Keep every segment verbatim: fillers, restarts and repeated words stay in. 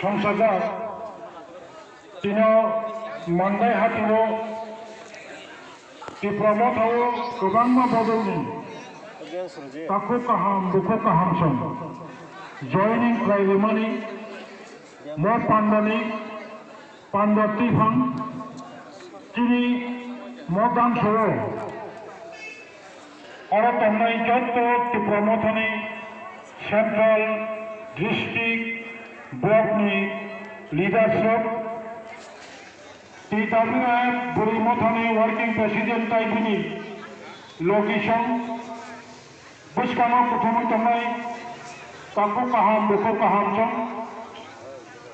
Songchajak, tino Mandai hatio Tipra Motha o kwbangma bodolni takhuk kaham, bukhuk kaham song joining khlai rimani mo pandani panda twiphang chini mo damsao. Oro tongnai jotto Tipra Mothani central, district, block ni leaders rok, T W F Bwrwi Mothani working president tai bini location bwskango kuthumwi tongnai takhuk kaham, bukhuk kaham chwng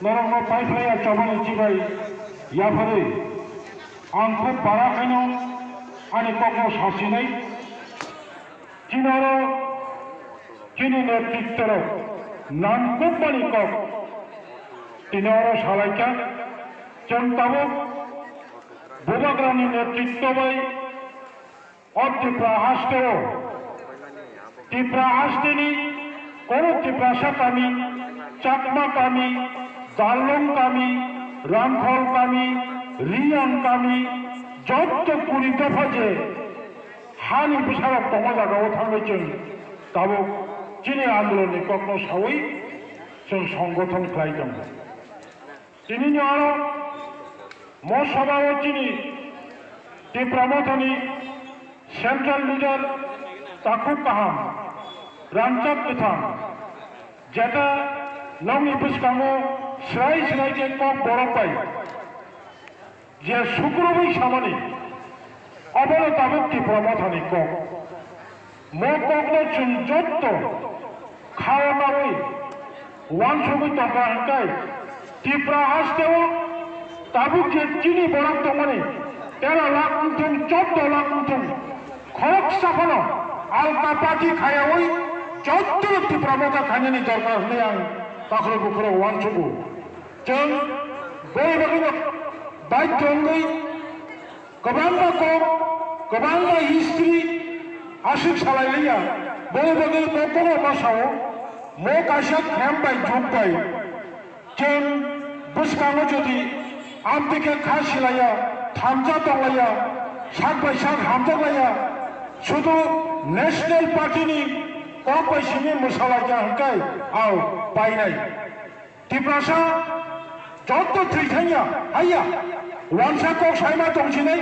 norokno paiphlaiya chobani chibai yapharwi ang khub bara khaino ani kokno sasinai. Chini oro chini netritworok nangkukmani kok tini oro salaikha. Chwng tabuk Bubagrani netritwo bai o Tipra hasteo, Tipra hasteni Koro Tiprasa kami, Chakma kami, Darlong kami, Rangkhol kami, Riyang kami, jotto kuri dopha je hani bwsarok tongma jagao thangwi chwng tabuk chini andolonni kokno sawi chwng songgothon khlai tongo. Tinini oro mo sobao chini Tipra Mothani central leader takhuk kaham, rangchak kwthang, jeta nokni bwskango srai srai khe kok borok bai je sukrubwi samani, obono tabuk Tipra Mothani kok. Mo kokno chwng jotto khao nawi wansugwi tongkha hwnkhe Tipra hasteo tabuk je chini borok tongmani tero lakh wngthung, chordo lakh wngthung, khoroksa phano alka party khayawi jotto Tipra Motha khainani dorkar hwnwi ang takhro bukhro wansugo. Chwng boi bagwino baidhyo wngwi kwbangma kok, kwbangma history aswk salai liya. Boi bagwi bo kokrokma sao, mo kaisa khem bai jug bai chwng bwskango jodi amtwi khe kha silaiya, thansa tonglaiya, sak bai sak hamjaklaiya, sudu National Party ni kok bai simi mwsalaikha hwnkhe ao painai. Tiprasa jotto thwi thangya, haiya, wansa kok saima tongsinai,